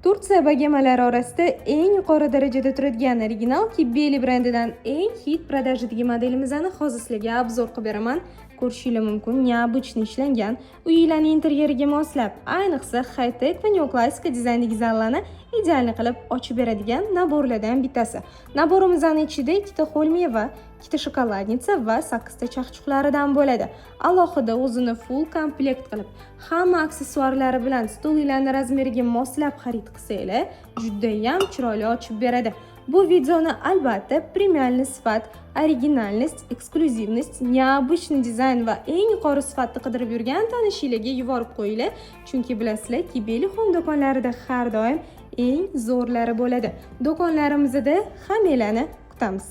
Turkiya bogemalari orasida eng yuqori darajada turadigan original Kibeli brendidan eng хит продажа dagi modelimizni hozir sizlarga обзор qilib beraman. Ko'rishinglar mumkin, необычный ishlangan, uylarning interyeriga moslab, ayniqsa high-tech va neoklassika dizayndagi zallarni идеальный qilib ochib beradigan набор lardan bittasi. Набор imizning ichida ikkita ho'l meva, ikkita шоколадница va sakkizta chaqchuqlaridan bo'ladi. Alohida o'zini full komplekt qilib, hamma aksessuarlari bilan stolinglarni razmeriga moslab xarid qilsanglar, judayam chiroyli ochib beradi. Bu videoni albatta премиальный sifat, оригинальность, эксклюзивность, необычный dizayn va eng yuqori sifatni qidirib yurgan tanishinglarga yuborib qo'yinglar, chunki bilasizlar, Kibeli Home do'konlarida har doim eng zo'rlari bo'ladi. Do'konlarimizda hammanglarni kutamiz.